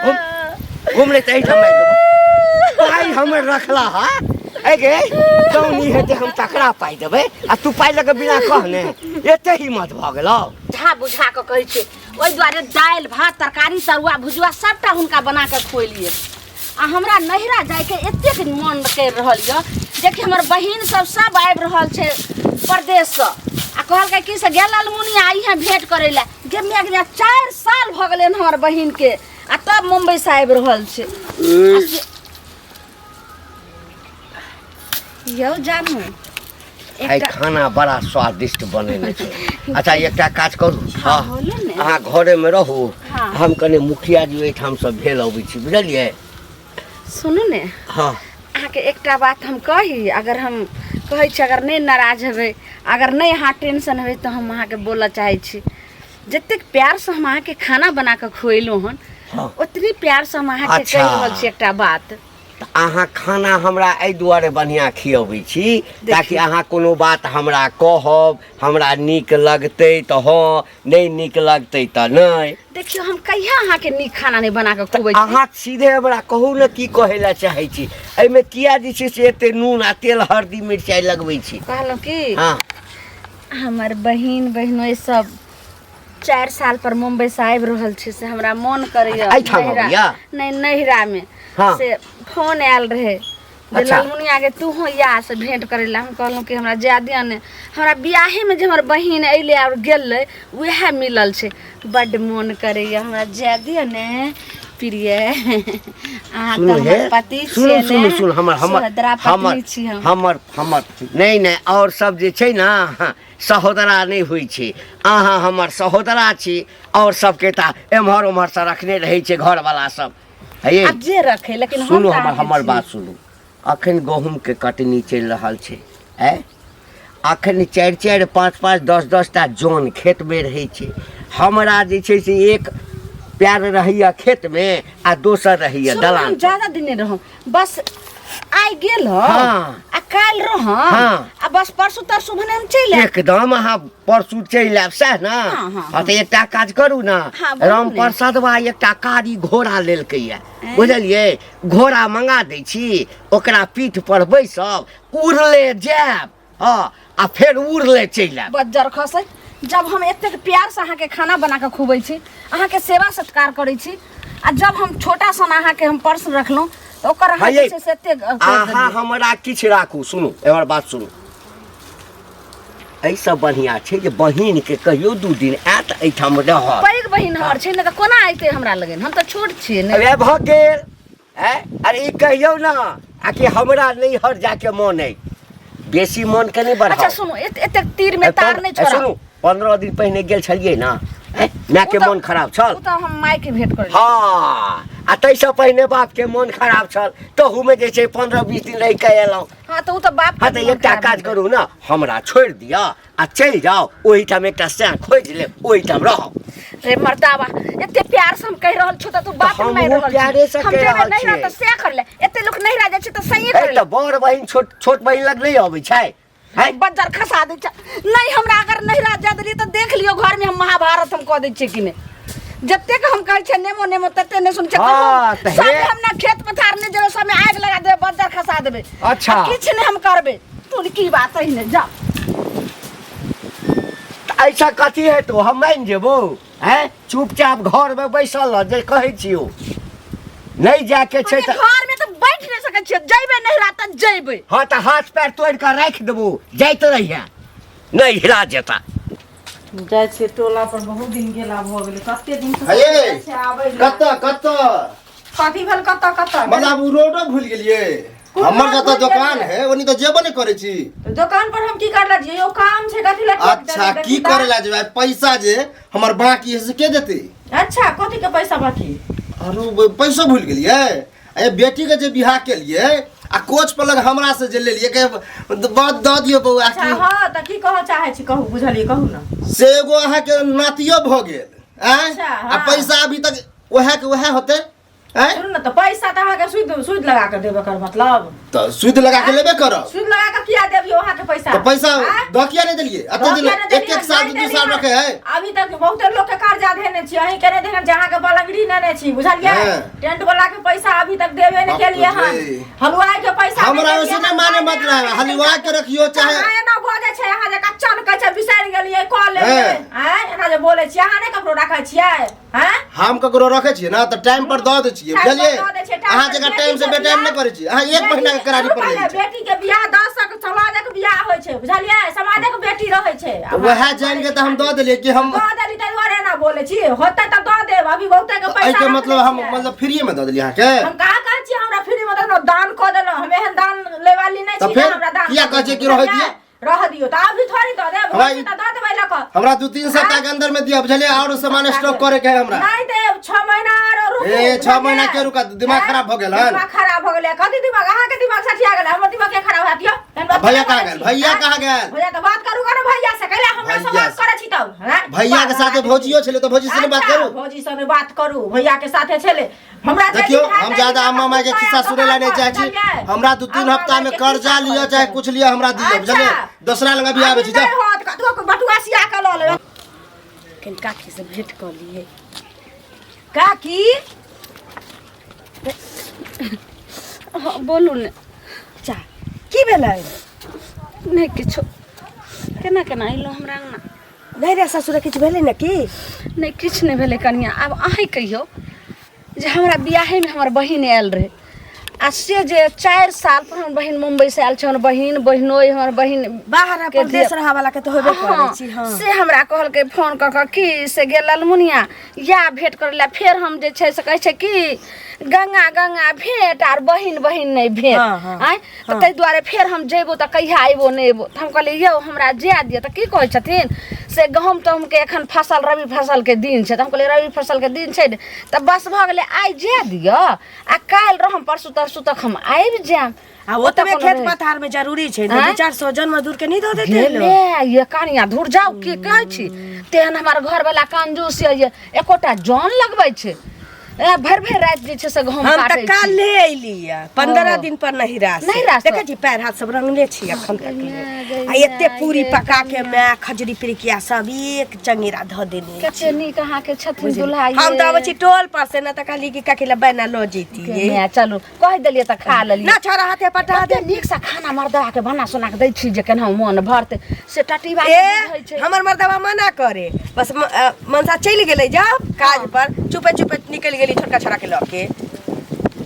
घूम घूम ले तही ठाम मारि देबो। पाइ हमर रखला हा ए गे जौनी हेतै हम तकरा पाइ देबै आ तू पाइ लऽ कऽ बिना कहने एते हिम्मत भऽ गेलौ। बुझा बुझा कऽ कहै छियै, ओहि दुआरे दालि भात तरकारी तरुआ भुजुआ सभटा हुनका बना कऽ खुएलियै। आ हमरा नैहरा जाइके एतेक मन करि रहल यऽ जेकि हमर बहिन सब सब आबि रहल छै परदेशसँ आ कहलकै कि से गेल अलमुनिया अइहे भेंट करै लए। गे माय गे 4 साल भऽ गेलै हन हमर बहिनके आ तब मुम्बईसँ आबि रहल छै। यौ जानू आइ खाना बड़ा स्वादिष्ट बनेने छै। अच्छा एकटा काज करू, हाँ अहाँ घरेमे रहू, हम कने मुखिया जी ओहिठामसँ भेल अबै छी, बुझलियै? सुनू ने। हाँ। अहाँके एकटा बात हम कही, अगर हम कहै छी अगर नहि नाराज हेबै, अगर नहि अहाँ टेंशन हेबै तऽ हम अहाँके बोलऽ चाहै छी, जतेक प्यारसँ हम अहाँके खाना बना कऽ खुएलहुँ हन ओतनी प्यारसँ हम अहाँके कहि रहल छी एकटा बात। तऽ अहाँ खाना हमरा एहि दुआरे बढ़िआँ खियबै छी ताकि अहाँ कोनो बात हमरा कहब, हमरा नीक लगतै तऽ हँ, नहि नीक लगतै तऽ नहि। देखियौ हम कहिया अहाँके नीक खाना नहि बना कऽ खुअबै छी? अहाँ सीधे हमरा कहू ने की कहै लए चाहै छी, एहिमे किया जे छै से एते नून आ तेल हरदी मिरचाइ लगबै छी? कहलहुँ कि हाँ। हमर बहिन बहिनोइ सब 4 साल पर मुम्बई से आबि रहल छी, से हमरा मन करैया एहिठाम नैहरा- अबैया? नहि, नैहरा में। हाँ। से फोन आयल रहे जे अच्छा। ललमुनिया के तू हो या से भेंट करे ला। हम कहलहुँ कि हमरा जाय दिअ ने, हमरा बियाहे में जे हमर बहिन अइले और गेलै वएह मिलल छै, बड्ड मन करैया हमरा जाय दिअ ने प्रिय। अहाँ सुनू तऽ हे, हमर पति सुनू छियै सुनू ने, सुनू हमर हमर सुभद्रा हमर पत्नी छी हम। हमर हमर नहि नहि और सब जे छै ने सहोदरा नहि होइ छै, अहाँ हमर सहोदरा छी। और सबके तऽ एम्हर ओम्हरसँ रखने रहै छै घरवला सब। हे आब जे रखे, लेकिन हम सुनू तऽ हमर अहाँके हमर छी। बात सुनू, अखन गहूँमके कटनी चलि रहल छै, आँय अखन 4 4 5 5 10 10 टा जन खेतमे रहै छै। हमरा जे छै से एक पैर रहैया खेतमे आ दोसर रहैया सुनू, हम दलान पर। ज्यादा दिन नहि रहब, बस आइ गेल हँ हाँ। आ काल्हि रहब हाँ। आ बस परसू तरसू भने हम चलि आयब। एकदम अहाँ परसू चलि आयब सएह ने? हाँ, हाँ, हाँ, तऽ एकटा काज करू ने, हाँ, बोलू राम ने। प्रसादवा एकटा कारी घोड़ा लेलकैया, बुझलियै? घोड़ा मंगा दै छी, ओकरा पीठ पर बैसब, उड़ले जायब, हाँ, आ फेर उड़ले चलि आयब। बज्जर खसै, जब हम एतेक प्यार से अहाँके खाना बना कऽ खुबै छी, अहाँके सेवा सत्कार करै छी, आ जब हम छोटा सन अहाँके हम पर्स रखलहुँ तऽ ओकर अहाँ जे छै से एतेक कर अहाँ देलियै। हमरा किछु राखू, सुनू एमहर बात सुनू, एहिसँ बढ़िआँ छै जे बहिनके कहियो 2 दिन आयत एहिठाम रहत। पैघ बहिन हमर छै ने तऽ कोना अयतै हमरा लगन, हम तऽ छोट छियै ने। अरे भऽ गेल, आँय? अरे ई कहियौ ने आ कि हमरा नैहर जाके मन अइ, बेसी मन के नहि बढ़ाउ। अच्छा सुनू, एतेक तीर में तार नहि छोड़ा। सुनू, 15 दिन पहिने गेल छलियै ने, आँय? माय के मन खराब छल। ओ तऽ हम माय के भेंट करै। हाँ, आ ताहिसँ पहिने बाप के मन खराब छल, तहूमे जे छै 15-20 दिन रहि कऽ एलहुँ। हाँ, तऽ ओ तऽ बाप के हाँ, तऽ मन एकटा खराब काज भेलै। करू ने, हमरा छोड़ि दिअ आ चलि जाउ, ओहिठाम एकटा सैह खोजि लेब, ओहिठाम रहब। रे मर्दावा, एते प्यार से हम कहि रहल छौ तऽ तू बात हमहूँ नहि मानि रहल छी। प्यारे से हम कहि जेबै रहल नैहरा छियै। तऽ सएह कर ले, एते लोक नैहरा जाइ छै तऽ सही हे, कर ले। तऽ बड़ बहिन छोट छोट बहिन लग नहि अबै छै? हैं? बज्जर खसा दै छै। नहि, हमरा अगर नैहरा जा देलियै तऽ देख लियौ घर में हम महाभारत हम कऽ दै छियै कि नहि। जतेक हम कहै छियै नेमो नेमो तते नहि सुनै छै। हाँ, तऽ सब हे। हम ना खेत पथार नहि जेबै, सबमे आगि लगा देबै, बज्जर खसा देबै। अच्छा। आ किछु नहि हम करबै। तू की बात है ने, जा। तऽ ऐसा कथी हेतौ, हम मानि जेबौ? हैं, चुपचाप घरमे बैसल रह, जे कहै छियौ नहि जाके छै तऽ घर में तऽ बैठ नहि सकै छियै, जइबै नैहरा तऽ जइबै। हाँ, तऽ हाथ पैर तोड़ि कऽ राखि देबौ, जाइत रहिहे, नैहरा जेता। जाइ छियै टोला पर, बहुत दिन गेला भऽ गेलै, कते दिन से हे, जाइ छियै आबै लए। कतऽ कतऽ? कथी भेल कतऽ कतऽ? मतलब उ रोडो भूलि गेलियै? कोन हमर रोड जतऽ भूलि दोकान गेलियै? है ओनी तऽ जेबो नहि करै छी। तऽ दोकान पर हम की करला जियै? यौ काम छै, कथी लए ठोकि अच्छा, देबै? की करे ला जेबै? पैसा जे हमर बाकी है से के देतै? अच्छा, कथी के पैसा बाकी? अरे पैसो भूलि गेलियै? ए बेटी के जे बियाह केलियै आ कोच पलंग हमरा से जे लेलियै के बात दऽ दियौ बौआ। अच्छा की? हाँ, तऽ की कहऽ चाहै छी कहू, बुझलियै, कहू ने। से एगो अहाँके नातियो भऽ गेल, आँय? अच्छा, आ हाँ। पैसा अभी तक वएह के वएह होतै। आँय? सुनू ने तऽ पैसा तऽ अहाँके सूद सूद लगा कऽ देब एकर मतलब। तऽ सूद लगा के लेबे करब। सूद लगा कऽ किया देबियौ अहाँके पैसा? तऽ पैसा आँय? दऽ किया नहि देलियै एते दिन? दऽ किया नहि एक एक साल देलियै? दू दू साल रखे है। अभी तक बहुते लोग के कर्जा धेने छी, अहीं के नहि धेने छी, अहाँके बलंगड़ी नेने छी, बुझलियै? हाँ। टेंट वाला के पैसा अभी तक देबे नहि बाप केलियै हन। रे। हलवाई के पैसा नहि हमरा देलियै ओइसे हन, नहि माने मतलब है, हलवाई के रखियो चाहे। अहाँ एना बजै छै, अहाँ जे कच्चा ने कहै छै बिसरि गेलियै कऽ लेबै। हाँ। आँय, एना जे बोलै छियै, अहाँ नहि ककरो राखै छियै? आँय? हम ककरो रखै छियै ना तऽ टाइम पर दऽ दै छियै, टाइम पर बुझलियै? दऽ दै छियै, टाइम अहाँ पर जकाँ बेटी टाइम से के बेटाइम बियाह- नहि करै छियै। अहाँ एक महीना के करारी पर पहिले रहै छियै। बेटी के बियाह 10 समाजक बियाह होइ छै, बुझलियै? समाजक बेटी रहै छै। तऽ वएह जानि के तऽ हम दऽ देलियै कि हम दऽ देली ताहि दुआरे एना बोलै छी। होतै तऽ दऽ देब, अभी बहुते के पैसा एहिके रखने मतलब हम छियै। मतलब फ्रीए मे दऽ देलियै अहाँके? हम कहाँ कहै छियै हमरा फ्री मे देलहुँ, दान कऽ देलहुँ। हम एहन दान लै वाली नहि तऽ छी जे फेर हमरा दान किया कऽ कहै छियै देब, कि रहऽ बुझलियै? दिअ? रह दियौ तऽ अभी थोड़ी दऽ देब, हमरा होतै तऽ दऽ देबै लऽ कऽ। हमरा 2-3 सप्ताह के अंदर में दिअ, बुझलियै? आओर सामान स्टॉक करे के है हमरा। नहीं देब, 6 महीना आरो रुकू। ए, 6 महीना के रुकत? दिमाग हैं? खराब भऽ गेल हन? दिमाग खराब भऽ गेलै। कथी दिमाग? अहाँके दिमाग सठिया गेलै, हमर दिमाग के खराब हैत यौ? तहन बात भैया करै कहाँ गेल? छी। भैया हैं? कहाँ गेल? भैया तऽ बात करू ने भैया से, कैला हमरा से भैया बात से। करै छी तब? हैं? भैया के साथे भौजियो छलै तऽ भौजी से नहि बात अच्छा, करू? भौजी से नहि बात करू, भैया के साथे छलै। हमरा जे देखियौ, दिन हैत हम ताहि ज्यादा दिन अम्मा माय के कुत्ता खिस्सा आयत सुनै ला नहि दोकान चाहै छी। पर, बुझलियै? हमरा 2-3 अम्मा हफ्ता में माय के कर्जा खिस्सा लिअ कहै चाहे छै। कुछ लिअ, हमरा दिअ, अच्छा। बुझलियै? दोसरा लग अभी आबै छी। अभी जाउ। नहि होत, कतबो बटुआ सिया कऽ लऽ लेबै। कनि काकी से भेंट कऽ लिए। काकी। हाँ, बोलू ने। चा की भेलै? नहि किछो। केना केना अयलहुँ हमरा अङ्गना? नहि रे ससुर, किछु भेलै ने की? नहि, किछु नहि भेलै कनिया। आब अहीँ कहियौ जे हमरा बियाहेमे हमर बहिन आयल रहै आ से जे 4 साल पर हमर बहिन मुम्बईसँ आयल छै, हमर बहिन बहिनोइ हमर बहिन बाहर के परदेश रहऽ वाला के तऽ होबे करै हाँ, छी। हाँ। से हमरा कहलकै फोन कऽ कऽ कि से गेल ललमुनिया या भेंट करै लए। फेर हम जे छै से कहै छै कि गंगा गंगा भेंट आर बहिन बहिन नहि भेंट। हाँ, हाँ, आँय, तऽ ताहि दुआरे फेर हम जेबो तऽ कहिया अयबो नहि अयबो। तऽ हम कहलियै यौ हमरा जाय दिअ। तऽ की कहै छथिन से गहूँम तहूमके एखन फसल रबी फसलके दिन छै। तऽ हम कहलियै रबी फसलके दिन छै ने तऽ बस भऽ गेलै, आइ जाय दिअ आ काल्हि रहम, परसू तरसू तक हम आबि जायब। आ ओतऽ ओतबे कोनो खेत रहै। पथार में जरूरी छै आँय? 2-400 जन मजदूर के नहीं दऽ देतै लोग? गेले ये कनिया धुर जाउ, की कहै छी, तेहन हमर घरवाला कंजूस ये ये एकोटा जन लगबै छै। ए भरि भरि राति जे छै से गहूँम हम तऽ काटै छी। काल्हे अयली 15 ओ। दिन पर नहिरा से। नहिरा से? देखै छी पैर हाथ सब रंगले छी अखन तक ले। गे आ एते माय पूरी गे पका के माय खजरी पिरिकिया सब एक चंगेरा धऽ देने। कते नीक अहाँके छथिन दुल्हा ये। हम तऽ अबै छी टोल पर से ने तऽ कहली कि काकी ला बैना लऽ गे जैतियै। माय, चलू कहि देलियै तऽ खा लेलियै। ना छोड़ा हाथे पटा कते दे। नीक से खाना मर्दवा के बना सोना के दै छी जे केना मोन भरतै से टटीबा ए के बुझै छै। हमर मर्दवा मना करे बस मनसा चलि गेलै जब काज पर, चुपे चुपे निकलि गेली छोटका छोरा के लऽ के।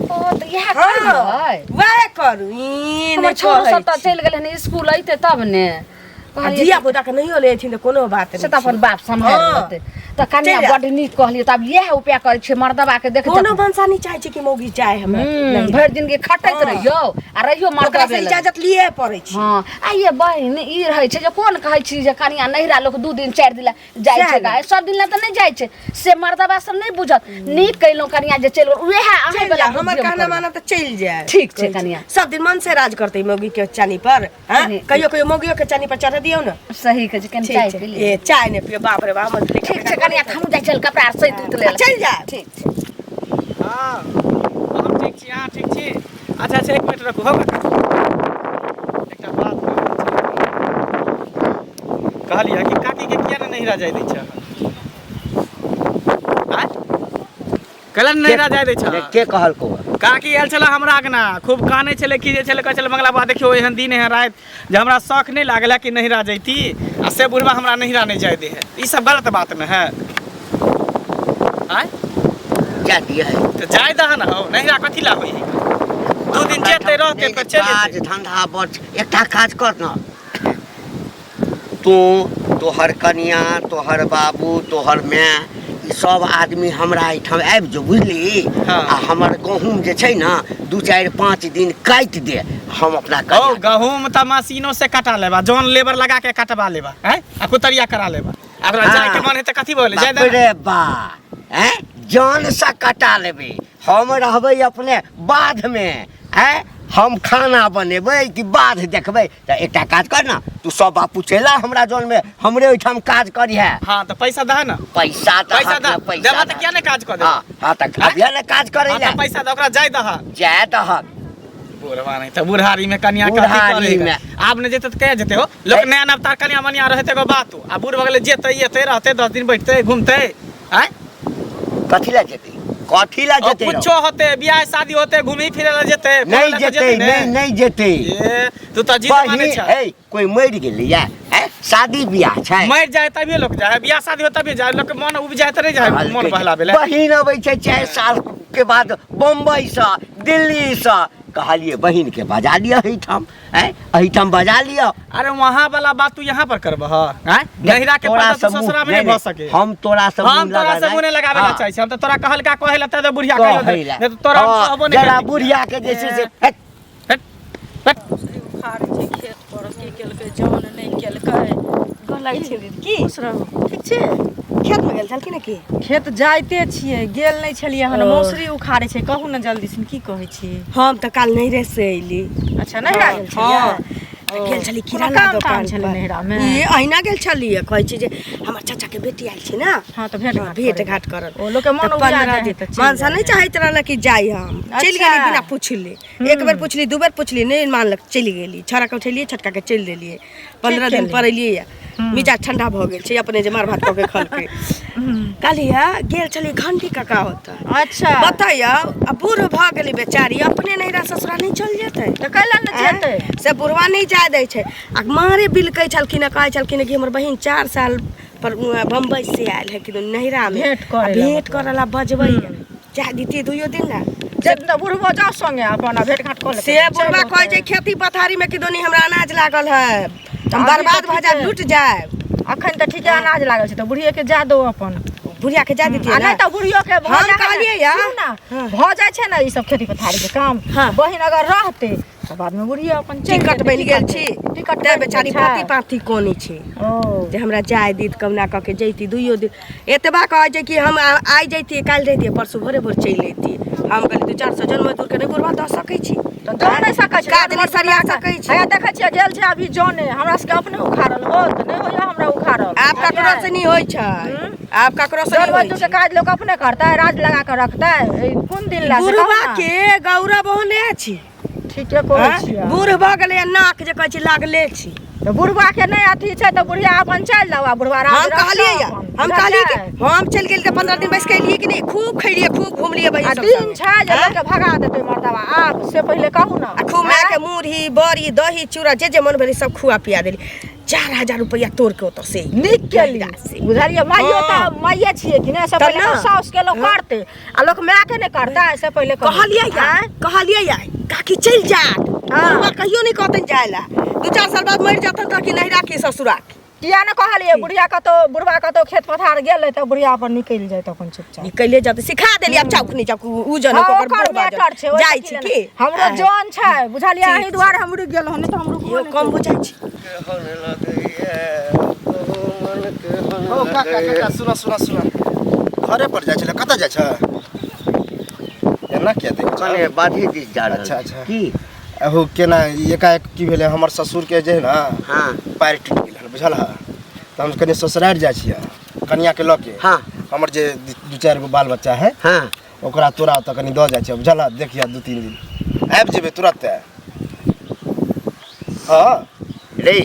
ओ तऽ इएह हाँ करियै। वएह करू ई हमर नहि छोरो कहै सब तऽ छी। चलि गेलै हन स्कूल, अयतै तब ने। आ कहलियै धिया पुता के नहियो ले एथिन तऽ कोनो बात से नहि तऽ अपन छै। बाप सम्हारि हाँ। लेतै। तऽ कनिया चलि जा। बड्ड नीक कहलियै, तऽ आब इएह उपाय करै छियै मर्दबा के देख। कोनो मनसा नहि चाहै छै कि मौगी जाय हमरा नहिरा। भरि जिनगी खटैत हाँ। रहियौ आ रहियौ ओकरा मर्दबे से लग। इजाजत लिए पड़ै छै। हँ, आ ये बहिन ई रहै छै जे कोन कहै छी जे कनिया नैहरा लोक 2 दिन 4 दिन लए जाइ सएह छै ने। गाय सब दिन लए तऽ नहि जाइ छै, से मर्दबा सब नहि बुझत। नीक कयलहुँ कनिया जे चलि गेल, उएह अहीं चलि वला जा, हमर बुद्धियो कहना करबै। मानब तऽ चलि जाय। ठीक छै कनिया। सब दिन मन से राज करतै मौगी के चानी पर। हाँ? कनि- कहियो कहियो मौगियो के चानी पर चढ़ दियौ ने। सही कहै छै। कनि ठीक चाय छै। पी लिअ। ए चाय नहि पियो, बाप रे बाप, हमर ठीक छै कनिया, तऽ हमहूँ जाइ छियै कपड़ा आर सैत उत लेल। चलि जाय। ठीक छै। हाँ, हम ठीक छी, अहाँ ठीक छी? अच्छा अच्छा, एक मिनट रखू। हौ काका, एकटा बात कहलियै कि काकीके किया ने नैहरा जाय दै छै? आँय, कैला ने नैहरा जाय दै छै? के कहलको? काकी आयल छलै हमरा अङ्गना, खूब कानै छलै कि जे छलै, कहै छलै मंगला बाबा देखियौ एहन दिन एहन राति जे हमरा शौख नहि लागल है कि नैहरा जैती आ से बुढ़बा हमरा नैहरा नहि जाय दे है। ई सब गलत बात ने है? आँय, जा दिया है। तऽ जाय दह ने हौ, नैहरा कथी ला होइ है? 2 दिन जेतै रहतै फेर चलि काज जेतै। धंधा बड़ छै। एकटा काज कर न तू, तोहर कनिया, तोहर बाबू, तोहर माय, ई सब आदमी हमरा एहिठाम आबि जो, बुझली? हाँ। आ हमर गहूँम जे छै ने 2-4-5 दिन काटि दे, हम अपना हौ, कनिया गहूँम तऽ मशीनो से कटा लेबा, जौन लेबर लगा के कटवा लेबा हैं आ कुतरिया करा लेबा। आ ओकरा हाँ। जाय के मन है तऽ कथी बोले जाय बाप दे। रे बा, हैं, जान से कटा लेबै, हम रहबै अपने बाधमे। हैं, हम खाना बनेबै कि बाध देखबै तऽ एकटा काज कर ने तू सब बापू चलि आ हमरा जनमे हमरे ओहिठाम काज करिहे हाँ तो पैसा दह ना पैसा तऽ पैसा हाथ दह मे पैसा देबा तऽ दह। किया नहीं काज कऽ देबा हाँ हाँ तऽ अभिये ने काज करै हाँ लए तऽ पैसा दह ओकरा जाय दह जाय दहक बुढ़वा नहीं तऽ बुढ़ारी में कनिया कथी बुढ़ारी करेगा में। आब ने जेतै तऽ कहिया जेतै हो लोक नया नवतार कनिया मनिया रहते एगो बात हो आ बूढ़ भऽ गेलै जेतै एतै रहतै 10 दिन बैठतै घूमतै आँय कथी लए जेतै कथी लए और जेतै रौ? कुछो होते बियाह शादी होते घूमी फिरे ला जेतै नहीं जेतै नहीं नहीं जेतै ए तू तऽ जीत मानै बहिन छ हे कोई मरि गेलै या हैं? शादी बियाह छै मर जाए तभिए लोग जाए बियाह शादी हो तभी जाए लोग के मन उब जाए तऽ नहीं जाए मन बहलावे ला बहिन अबै छै 4 साल के बाद बम्बई से दिल्ली से कहलिए बहिन के बजा लिअ एहिठाम हैं एहिठाम बजा लिअ अरे वहाँ वाला बात तू यहाँ पर करबह आँय नहिरा के तोरा पैसा से तू मुँह- ससुरा में नहीं, नहीं भऽ नहीं, सके हम तोरा से हम तोरा से मुँह नहीं लगावे ला चाहै छी हम तऽ तोरा कहलका कहै ला तऽ बुढ़िया कहियो दे नहीं तऽ तोरा हम कहबो नहीं जरा करती। बुढ़िया के जे छै से हट, हट, हट। उखाड़ै छै खेत पर की केलकै जन नहि केलकै गोर लागै छै दीदी की खुश रहू ठीक छै खेत में गेल छलखिन की खेत जाइते छियै गेल नहि छलियै हन ओ। मौसरी उखाड़ै छै कहू ने जल्दी से की कहै छी हम तऽ काल नैहरे से अयली अच्छा नैहरा गेल छलियै हँ तऽ गेल छली कोनो किराना काम ताम दोकान छलै पर। नैहरामे? ई अहिना गेल छलियै कहै छै जे हमर चाचा के बेटी आयल छै ने हँ तऽ भेंट घाट भेंट करै। घाट करल ओ लोकके मन तऽ उबिया 15 जाइ दिन है तऽ चलि मनसा जाइ नहि है। चाहैत रहल कि जाइ हम चलि अच्छा। गेली बिना पुछले एक बेर पुछली दू बेर पुछली नहि मानलक चलि गेली छौड़ा के उठेलियै छोटका के चलि देलियै 15 दिन केली। पर एलियै या मिजाज ठंडा भऽ गेल छै अपने जे मार भात कऽ के खलकै कहलियै गेल छलियै घंटी काका ओतऽ अच्छा बतैयौ आ बूढ़ भऽ गेलै बेचारी अपने नैहरा ससुरा नहि चलि जेतै तऽ कैला ने जेतै आँय? से बुढ़वा नहि जाय दै छै आ मारे बिलकै छलखिन हँ, कहै छलखिन कि हमर बहिन 4 साल पर बम्बई से आयल है कि नैहरा में भेंट करै आ ला भेंट मतलब। करै ला बजबै जाय दितियै दुइयो दिन ला जे तऽ बुढ़बो जाउ संगे अपन आ भेंट घाट कऽ लेतै से बुढ़वा कहै छै खेती पथारी में कि दोनी हमरा अनाज लागल है तऽ हम अभी बर्बाद तऽ भऽ जायब ठीके। लूट जायब अखन तऽ ठीके अनाज लागल छै तऽ बुढ़िए के जा दो अपन बुढ़िया के जाय दितियै आ नहि ने तऽ बुढ़ियो के भऽ हम जाइ है ने, कहलियै या। सुनू ने हाँ। भऽ जाइ छै ने ई सब खेती पथारी के काम हाँ। बहिन अगर रहतै तऽ बाद में बुढ़ियो अपन चलि टिकट जेतै, बनि की गेल करतै? छी टिकट तैं बनि बेचारी गेल छै। पाती पाती कोनी छै ओ जे हमरा जाय दीत कहुना कऽ के जैती दुइयो दिन एतबा कहै छै कि हम आइ जैतियै काल्हि रहितियै परसू भोरे भोर चलि अयतियै हम कहलियै दू 400 जन मजदूरके नहि बुढ़वा दऽ सकै छी तऽ दऽ नहि सकै छै काज नहि सरिया सकै छी हैया देखै छियै गेल छै अभी जने हमरा सबके अपने उखाड़ल होत नहि होइया हमरा उखाड़ल आब ककरो से नहि होइ छै आब ककरो से जन नहि होइ मजदूर के छै काज लोक अपने करतै राज लगा कऽ रखतै ई कोन दिन ला से कहू बुढ़वा ने। के गौरव ओहने छी ठीके कहै आँय? छियै बूढ़ भऽ गेलै आ नाक जे कहै छै लागले छी तऽ बुढ़वा के नहि अथी छै तऽ बुढ़िया अपन चलि जाउ आ बुढ़वा राज हम रखतौ कहलियै या अपन। हम कहलियै कि बुझलियै? हम चलि गेल तऽ 15 दिन बैस के एलियै कि नहि खूब खैलियै खूब घुमलियै आ बहिन सब दिन संगे। छै जे आँय? लोकके भगा देतै मर्दवा आब से पहिले कहू ने आ खूब मायके मुरही बड़ी दही चूड़ा जे जे मन भेलै सब खुआ पिया देली 4000 रुपैआ तोड़ के ओतऽ से नीक केली से। बुझलियै माइयो तऽ हाँ। माइये छियै कि नहि से तऽ पहिले ना। तऽ साउस के लोक करतै आ लोक माय के नहि करतै से पहिले कहू। कहलियै या आँय? कहलियै या काकी चलि जात हाँ। बुढ़वा कहियो नहि कहतनि जाय ला 2-4 साल बाद मरि जेतनि तऽ कि नहिरा की ससुरा की किया ने कहलियै बुढ़िया कतौ बुढ़वा कतौ खेत पथार गेलै तऽ बुढ़िया अपन निकलि जाइत अपन चुपचाप निकलिए जाते सिखा देली आब चौक नहि चौक उ जन हाँ, ओकर ओकर बुढ़वा जन। मैटर छै ओहिसँ जाइ की छी लेना। की हमरो आँय। जन छै बुझलियै ठीक अहीं दुआरे हम रुकि गेलहुँ नहि तऽ हम रुकबो इहो नहि कम बुझाइ छै ओ काका काका सुन सुन सुन घरे पर जाइ छलै कतऽ जाइ छै एना किया देखै कने छौ बाधे दिस जा रहल अच्छा, छी। अच्छा। की अहू केना ई एकाएक की भेलै हमर ससुरके जे है ने हाँ पैर टूटि गेल हन बुझल हँ तऽ हम कनि ससुरारि जाइ छियै कनियाके लऽ के हाँ हमर जे दू चारि गो बाल बच्चा है हाँ ओकरा तोरा ओतऽ कनि दऽ जाइ छियै बुझल हँ देखिए 2-3 दिन आबि जेबै तुरन्ते हँ रे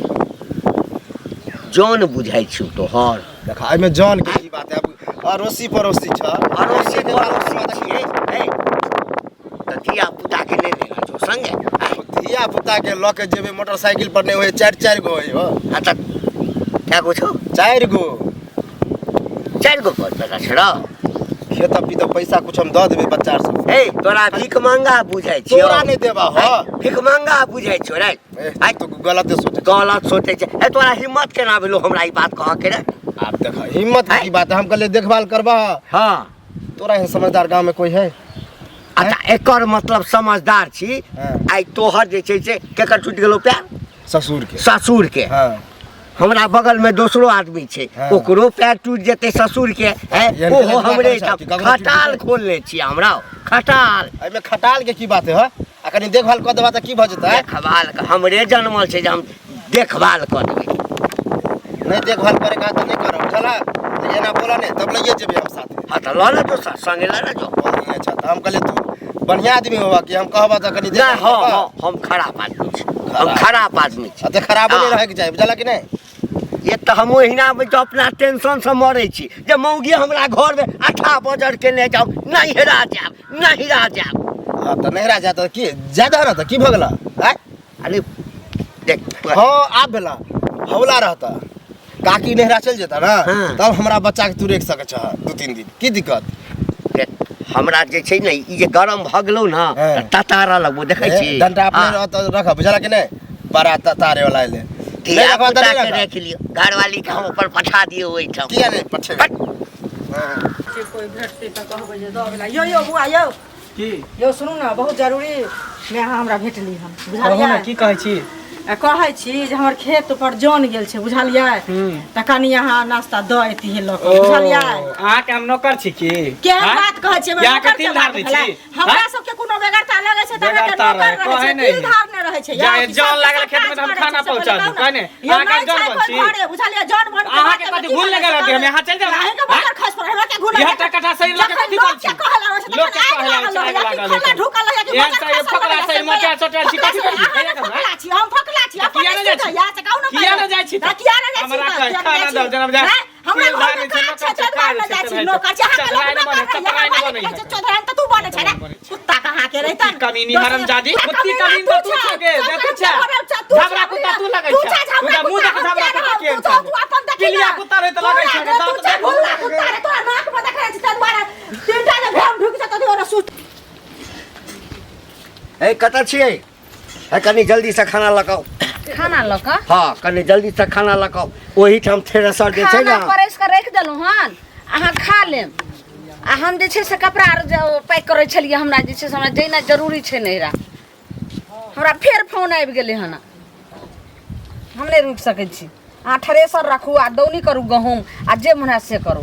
जौन बुझाइ छियौ तोहर देखा एहिमे जान के की बात है अब अड़ोसी पड़ोसी छ अड़ोसी पड़ोसी छियै हे तऽ धिया पुता के नहि लेना छौ संगे आँय? धिया पुता के लऽ के जेबै मोटरसाइकिल पर नहि होइ चारि चारि गो होइ हो हाँ तऽ कए गो छौ चारि गो चारि गो पर बेटा छै रौ खेत पी तऽ पैसा कुछ हम दऽ देबै बच्चा सब हे तोरा भीख मांगा बुझाइ छियौ तोरा नहि देबा हो आँय? भीख मांगा बुझाइ छियौ रे ए, आँय? तू गलते सोचै छी। गलत सोचै छै हे तोरा हिम्मत केना भेलो हमरा ई बात कहऽ के रे आब देख हिम्मत के की बात है हम कहलियै देखभाल करबह हाँ तोरा एहन समझदार गाँव में कोई है अच्छा एकर मतलब समझदार छी हाँ। आइ तोहर जे छै से केकर टूटि गेलो पैर ससुर के ससुर के हाँ हमरा बगल में दोसरो आदमी छै हाँ। ओकरो पैर टूटि जेतै ससुर के हैं एहन ओहो केना हमरे करै छह कि ककरो टूटि खटाल जेतै? खोलने छियै हमरा खटाल एहिमे खटाल के की बात है हो? आ कनी देखभाल कऽ देबा तऽ की भऽ जेतै? देखभाल हमरे जनमल छै जे हम देखभाल कऽ देबै। नहि देखभाल करे का तऽ नहि करब, बुझलह? लेकिन एना बोला नहि, तब लइए जेबै हम साथे। हाँ तऽ लऽ ले दोसर संगे लऽ ले जो। अच्छा, तऽ हम कहलियै तू बढ़िआँ आदमी होबा कि हम कहबा तऽ कनी नहि, देखभाल हाँ करबा। हाँ, हम खराब आदमी छी, हम खराब आदमी छी। अच्छा, खराबो नहि हाँ। रहैके चाही, बुझलह कि नहि? एक तऽ हम ओहिना अपना टेंशनसँ मरै छी जे मौगी हमरा घरमे अठा बजर केने जाउ, नहिरा जायब, नहिरा जायब। हाँ तऽ नहिरा जायब तऽ की जाय दह ने, तऽ की भऽ गेलह? आँय? अरे देख, हाँ आब भेला हौला रहता, काकी नहिरा चलि जेता ने। हाँ। तब हमरा बच्चाके तू राखि सकै छह 2-3 दिन, की दिक्कत? देख, हमरा जे छै ने ई जे गरम भऽ गेलौ ने हाँ। तऽ ततारा लगबो, देखै छी? डंटा अपने हाँ। रहत रखब, बुझलह कि नहि? बड़ा ततारे वाला एलै। धिया नहि रखबह तऽ पुता नहि के रखब। राखि लियौ, घरवाली के हम ऊपर पठा दियौ ओहिठाम। किया नहि पठेबै? जे कोइ भेटतै तऽ कहबै जे दऽ गेला। यौ यौ बुआ यौ। की? यौ सुनू ने, बहुत जरूरी मे अहाँ हमरा भेटली हन, कहू ने। बुझलियै? की कहै छी? आ कहै छी जे हमर खेत पर जन गेल छै, बुझलियै? तऽ कनि अहाँ नाश्ता दऽ अयतियै लऽ कऽ, बुझलियै? अहाँके हम नौकर छी की? केहन आँय? बात कहै छियै? अहाँके नौकर के तिल बात धार दै भेलै? छी? हमरा आँय? सबके कोनो बेगरता लगै छै तऽ अहाँके बेगरता नौकर रहै, रहै कहै छै, नहि। तिल धार नहि रहै छै। जाय, यौ, कि जन सबके लागल सब खेतमे काज तऽ हम करै खाना छै, से पहुँचा पहिले दू, कहू कहै ने। नहि? यौ, अहाँके नहि जन छै बन कोइ छी? घरे, बुझलियै? जन बन के अहाँके बात कथी की घून करै लगल छै? रहतै? हम यहाँ चलि जायब? अहाँके बगर खसि पड़ल, हमरा के घून इएह लगल? टा कट्ठा शरीर लऽ के जखन कथी लोक बन के छी? कहऽ लागल छै, लोक के तखन कहऽ आगि लागल छै, लागल आगि रहै, कि लागल फल्लाँ रहै। ढुकल रहै, कि एहन बगर से खसल फकरा रहै, से से मोटा चोटल छी, फकरा कथी से बन छी? अहाँ ने फकला छी, हम फकला छी, अपन किया नहि जाइ स्थित छी? है, से कहू ने किया पहिले। नहि जाइ छी तऽ किया नहि जाइ छी? हमरा तऽ? कहै, किया खाना नहि दऽ, जाइ छी? जनम जा। हैं? हमरा तेल घरमे धारै छै, काज छै, नौकर छै, ताहि दुआरे नहि काज जाइ छै, छी, नौकर छी। अहाँके चतराइ लोक नहि बनै, नौकर रहै, चतराइ नहि अहाँ बनै मालिक है। छै, चौधराइन तऽ तू बनै छै ने। बनै छै। कुत्ता कहाँ के रहितन? कमीनी दोसर- हरामजादी, तू कुत्ती कमीना कमीन तू तऽ तू छै, छे गे, सब देखै कमीना छै। बनल छै, तू झबरा छै, कुत्ता तू लगै तू छै। छै झबरा तू तऽ मुँह कुत्ता, देख हम झबरा किया कुत्ता रहब? केहन तू छै। तू अपन देखी पिलिया ना। कुत्ता रहै तऽ लगै छै, तोरा दाँत तू छै देख। भुल्ला कुत्ता रे, तोरा नाकमे देखै छी, ताहि दुआरे तीनटा जे भेम ढुकि जेतौ तऽ ओकरा सुत। ए कतऽ छियै? हे कनी जल्दीसँ खाना लऽ कऽ आउ। खाना लऽ कऽ? हाँ, कनी जल्दीसँ खाना लऽ कऽ आउ। ओहिठाम थ्रेसर जे छै खाना ने, परसि कऽ राखि देलहुँ हन, अहाँ खा लेब। आ हम जे छै से कपड़ा आर जे पैक करै छलियै, हमरा जे छै से हमरा जेना जरूरी छै नैहरा। हमरा फेर फोन आबि गेलै हन, हम नहि रुकि सकै छी। अहाँ थ्रेसर राखू आ दौनी करू गहूँम आ जे मन हैत से करू।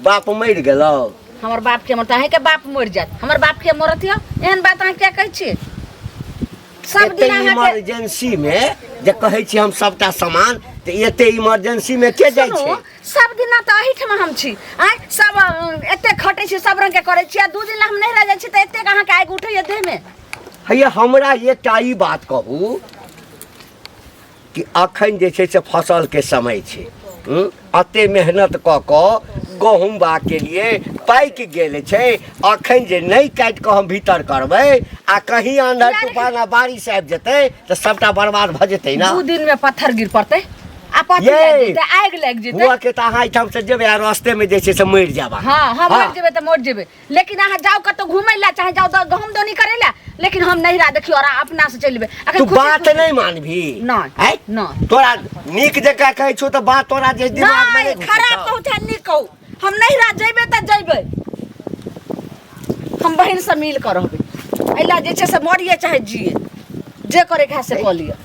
बाप मरि गेलौ? हमर बाप के मरतै? अहीँके बाप मरि जायत, हमर बाप के मरत? यौ एहन बात अहाँ किया कहै छियै? सब एते दिन अहाँके इमरजेंसी मे जे कहै छी हम सबटा सामान, तऽ एते इमरजेंसी मे के जाइ सुनू, छै? सब दिना तऽ एहिठाम हम छी। आँय, सब एते खटै छी, सब रंग के करै छी, आ 2 दिन हम नहिरा जाइ छी तऽ एतेक अहाँके आगि उठैया देहमे। हैया हमरा एकटा ई बात कहू कि अखन जे छै से फसलके समय छै, एते मेहनत कऽ कऽ गहूँम बाग के लिए पाकि गेल छै, अखन जे नहि काटि कऽ हम भीतर करबै आ कहीं अंधर तूफान आ बारिश आबि जेतै तऽ सबटा बर्बाद भऽ जेतै ने। 2 दिन में पत्थर गिर पड़तै आ पत्थर ये। लागि जेतै, आगि लागि जेतै। हुआ के तऽ अहाँ एहिठाम से जेबै आ रस्ते में जे छै से मरि जायब अहाँ। हाँ, हम हाँ। मरि जेबै तऽ मरि जेबै, लेकिन अहाँ जाउ कतौ घुमै लए, चाहे जाउ गहूँम दौनी करै लए, लेकिन हम नहिरा देखियौ और अपना से चलि जेबै। अखन तू खुशी बात खुशी- नहि मानबी? नहि, आँय? नहि। तोरा नीक जकाँ कहै छौ तऽ बात तोरा जे दिमाग में नहि, नहि घुसै खराब छौ। कहू चाहे नीक कहू, हम नहिरा जेबै तऽ जेबै, हम बहिन से मिल कऽ रहबै। एहि लए जे छै से मरिए चाहे जिए, जे करैके है से कऽ लिअ।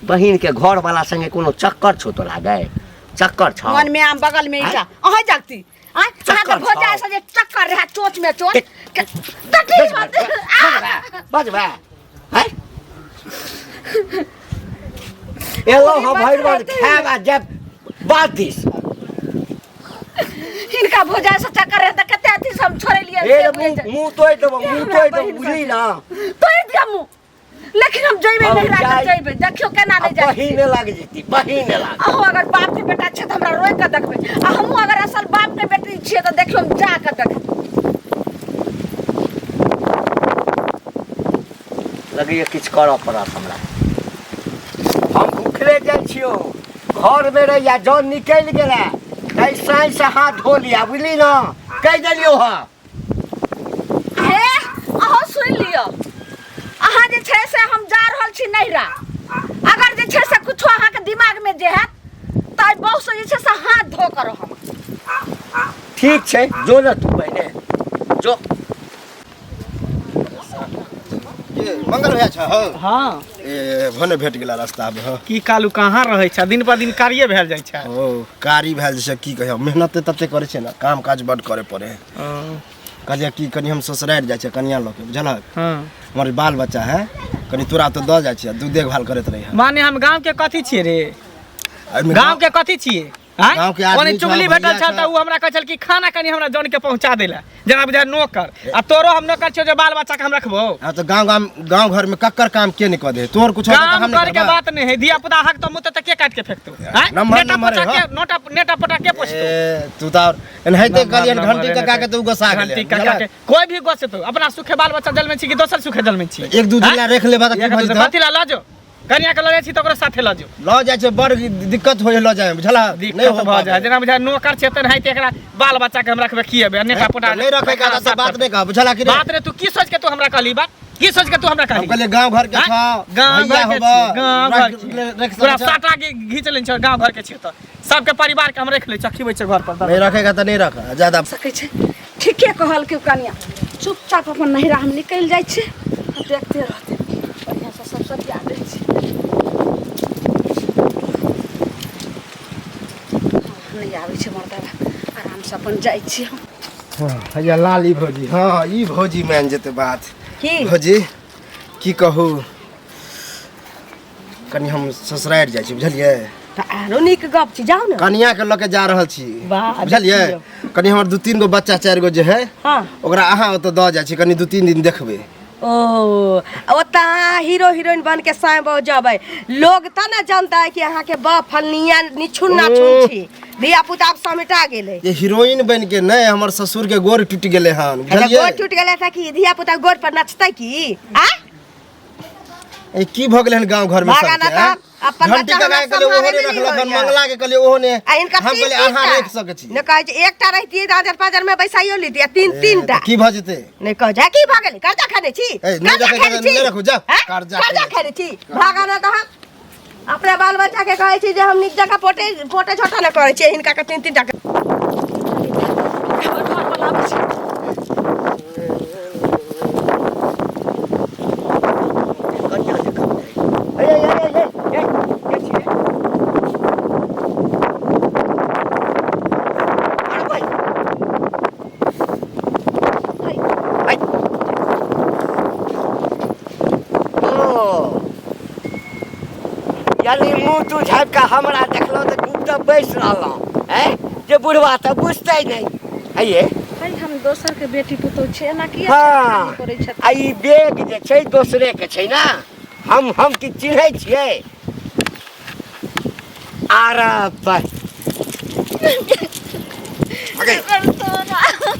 बहिन के घर वाला संगे कोनो चक्कर छौ तोरा गै? चक्कर छौ? मन में आम बगल में ईटा, अहाँ जागती आँय? अहाँके चक्कर भौजाइ छौ। से जे चक्कर रहए चोच में चोच देख। तऽ की बात? बजबै हैं? एलो हम भरि भरि खायब आ जायब बात दिस। हिनका भौजाइ से चक्कर रहए तऽ कते अथी से हम छोड़ेलियै हे से बुझै छै। मुँह तोड़ि देबो, मुँह तोड़ि देबो, बहिन बुझली ना? तोड़ि दिअ मुँह, लेकिन हम जइबै हम नहिरा तऽ जइबै, देखियौ केना नहि जाइ छी। बहिने लाग जेती, बहिने लाग। अहूँ अगर बाप के बेटा छियै तऽ हमरा रोकि कऽ देखबै, आ हमहूँ अगर असल बाप के बेटी छियै तऽ देखियौ हम जा कऽ देखबै। लगैए किछु करऽ पड़त हमरा। हम भूखले जाइ छियौ, घरमे रहिया, जन निकलि गेलै तै साँझ से हाथ धो लिया, बुझली ना? कहि देलियौ हँ। हे अहाँ सुनि लिअ, अहाँ जे छै से हम जा रहल छी नहिरा, अगर जे छै से कुछो अहाँके दिमागमे जे हैत तऽ एहि बहुसँ जे छै से हाथ धो कऽ रहब। ठीक छै, जो ने तू पहिने जो। ये मंगल भैया छ हो? हाँ। ए भने भेट गेला रास्ता में। हाँ। की कालू कहाँ रहै छ? दिन पर दिन कारिये भेल जाइ छै। ओ कारी भेल छै, की कहियो, मेहनत तते करै छै ने, काम काज बड करे पड़े। कहलियै कि कनि हम ससुरारि जाइ छियै कनिया लऽ के, बुझलक? हाँ। हमर बाल बच्चा है, कनि तोरा तऽ दऽ जाइ छियै, तू देखभाल करैत रही। माने हम गांव के कथी छियै रे? एहिमे गांव के कथी छियै? आँय? गाँव के आदमी ओने चुगली छह, भेटल भैया छल छह। तऽ ओ हमरा कहै छल कि खाना कनि हमरा जन के पहुंचा देला, जेना बुझाय नौकर, आ तोरो हम नौकर छियौ जे बाल बच्चा के हम रखबो। हाँ तो गाँव गाँव गाँव घर में कक्कर काम के नहीं कह दे, तोहर कुछ होतौ तऽ काम हम नहीं कर के करबै। बात नहीं है, धिया पुता हक तो मुँह तऽ के काट के फेंकतो? आँय? नम्हर नेटा नम्हर पोटा है, के नोटा नेटा पोटा के पोछतो? ए, तू तऽ एनाहिते कहलियन घंटी काका के तऽ ओ गोसा गेलै। घंटी काका के कोई भी गोसेतो, अपना सुखे बाल बच्चा जलमे छी कि दोसर सुखे जलमे छी? एक दू दिन ला रख लेबा तऽ की एक भऽ दू जेतौ? कथी ला लऽ जो, कनिया के लऽ जाइ छी तऽ ओकरो साथे लऽ जो। लऽ जाइ छै, बड़ दिक्कत होइ लऽ जाइ, बुझलह? नहि दिक्कत हो भऽ जाइ, जेना बुझाय नौकर छै तेनाहिते एकरा बाल बच्चा के हम रखबे खिएबे, नेटा पोटा नहीं रखे के तऽ बात नहीं कह, बुझलह कि बात रे? तू की सोच के तू हमरा कहली बात? की सोच के तू हमरा हम कहली? कहलियै गाँव घर के आँय? छौ, गाँव भैया घर के होबऽ, छी, गाँव घर रख- छी। रख पूरा सकै छौ। साटा के घीच लेने छौ, गाँव घर के छियै तऽ सबके परिवार के हम रख लै छियै, खिबै छियै घर पर। नहीं रखेगा तऽ नहीं रख ज्यादा सकै छै। ठीके कहलकै कनिया, चुपचाप अपन नैहरा हम निकलि जाइ छी, आ देखते रहते बढ़िआँसँ सब सरिया दै छी। नहि आबै छै मर्दाबा, आरामसँ अपन जाइ छी हम। हैया लाली भौजी, हाँ ई भौजी मान जेतै बात। की भौजी की कहू, कनि हम ससुरारि जाइ छी, बुझलियै? तऽ आरो नीक गप छी, जाउ ने। कनिया के लऽ के जा रहल छी। वाह, बुझलियै? देखियौ। कनि हमर दू तीन गो बच्चा चारि गो जे है, हाँ, ओकरा अहाँ ओतऽ दऽ जाइ छी, कनि दू तीन दिन देखबै। ओ ओतऽ अहाँ हीरो हीरोइन बन के साय बहु जबै, लोग तऽ ने जानता है कि अहाँ के बाप फलनिया निछुन नाछुन छी, धिया पुता आब समेटा गेलै। ये हीरोइन बन के नहि, हमर ससुर के गोर टूटि गेलै हन। अच्छा, बुझलियै? गोर टूटि गेलै तऽ की धिया पुता गोर पर नचतै की आ? ए, की भऽ गेलै हन गाँव घर में भागा सबके, ना तऽ आँय? अपन घंटी बच्चा काका हमरा के कहलियै ओहो सम्हारे नहि नहि रखलक हन, होइया। मंगला के कहलियै ओहो नहि। आ हिनका हम तीन कहलियै अहाँ तीनटा। राखि सकै छी। नहि कहै छै, एकटा रहितियै तऽ आजर पाजर में बैसाइयो लितियै, तीन ए, तीनटा। तऽ की भऽ जेतै? नहि कह जा, की भऽ गेलै? कर्जा खेने छी? ए, नहि कर्जा रखै खेने के छी? नहि रखू, जा। हैं? कर्जा कर्जा खेने खेने छी? भागा ना तऽ हम अपना बाल बच्चा के कहै छी जे हम नीक जकाँ पोटे पोटे छोटा नहि करै छियै, हिनका के तीन तीनटा के। घर पर आबै छी। कनिया देखब ए ए ए ए ए के छियै? अरे भाइ, ऐ। ओ यानी मुँह तू झाँपि कऽ हमरा देखलहुँ तऽ गुप्त बैस रहलहुँ, ऐ जे बुढ़वा तऽ बुझतै नहि है ये। है, हम दोसर के बेटी पुतोह छै, एना किया हाँ करै छथिन? आ ई बैग जे छै दोसरे के छै ने, हम की चिन्है छियै? आर बस अगे, अगे।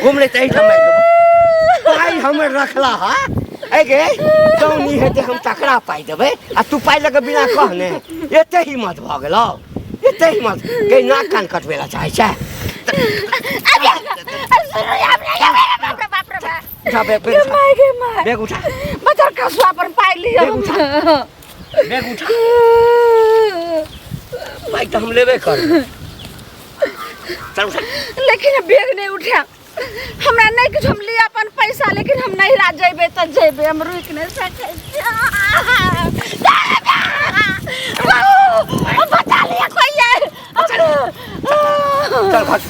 घूम ले तही मारि देबो। पाइ हमर रखला हा, ऐ गे दौनी हेतै, हम तकरा पाइ देबै आ तू पाइ लऽ कऽ बिना कहने एते हिम्मत भऽ गेलौ? एते हिम्मत के नाक कान कटबै लए चाहै छै? उठा बैग, बैग उठा। माय गे माय। बैग उठा। बचर कसुआ पर पाइ लिअ। बैग उठा, बैग उठा। पाइ तऽ हम लेबे करबै, चल उठा। लेकिन बैग नहीं उठा हमरा, नहीं किछु, हम लिअ अपन पैसा, लेकिन हम नैहरा जेबै तऽ जेबै, हम रुकि नहि सकै छी। बचा लिअ कोइ ये। चल घर घर चल।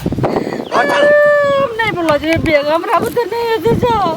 हम नहीं बोलो जे बैग हमरा बुते नहीं हेतै, जाओ।